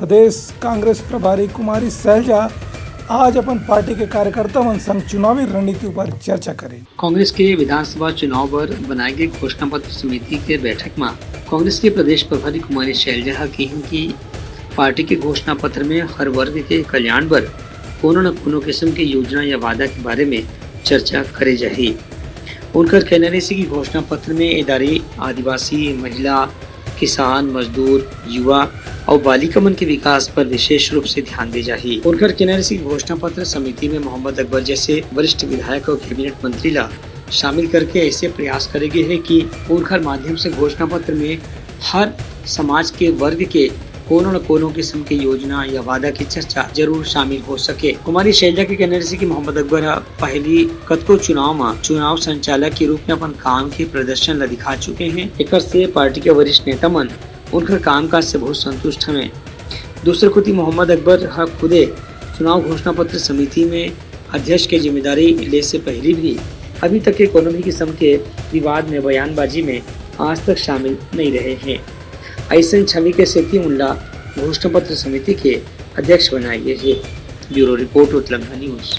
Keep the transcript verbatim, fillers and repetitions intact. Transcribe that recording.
प्रदेश कांग्रेस प्रभारी कुमारी सैलजा आज अपन पार्टी के कार्यकर्ता मन संग चुनावी रणनीति ऊपर चर्चा करिन। कांग्रेस के विधानसभा चुनाव बर बनाए गए घोषणा पत्र समिति के बैठक में कांग्रेस के प्रदेश प्रभारी कुमारी सैलजा ह कहिन कि पार्टी के घोषणा पत्र में हर वर्ग के कल्याण बर कोनो न कोनो किस्म के योजना या वादा के बारे में चर्चा करे जाही। उनकर कहना रहिस कि घोषणा पत्र में ए दारी आदिवासी, महिला, किसान, मजदूर, युवा अउ बालिका मन के विकास पर विशेष रूप से ध्यान दे जाही। उनकर कहना रहिस कि घोषणा पत्र समिति में मोहम्मद अकबर जैसे वरिष्ठ विधायक अउ कैबिनेट मंत्री ला शामिल करके ऐसे प्रयास करे गे हे कि उनकर माध्यम से घोषणा पत्र में हर समाज के वर्ग के कोनो न कोनो किस्म के योजना या वादा की चर्चा जरूर शामिल हो सके। कुमारी सैलजा के कहना रहिस कि मोहम्मद अकबर ह पहली कतको चुनाव म चुनाव संचालक के रूप में अपन काम के प्रदर्शन ल दिखा चुके हैं। एकर से पार्टी के वरिष्ठ नेता मन उनकर कामकाज से बहुत संतुष्ट हवें। दूसरे कोति मोहम्मद अकबर ह खुदे चुनाव घोषणा पत्र समिति में अध्यक्ष के जिम्मेदारी ले से पहली भी अभी तक के कोनो भी किस्म के विवाद में बयानबाजी में आज तक शामिल नहीं रहे हैं। ऐसन छवि के सेती उनला घोषणा पत्र समिति के अध्यक्ष बनाए गए हे। Bureau report, Utlangha news.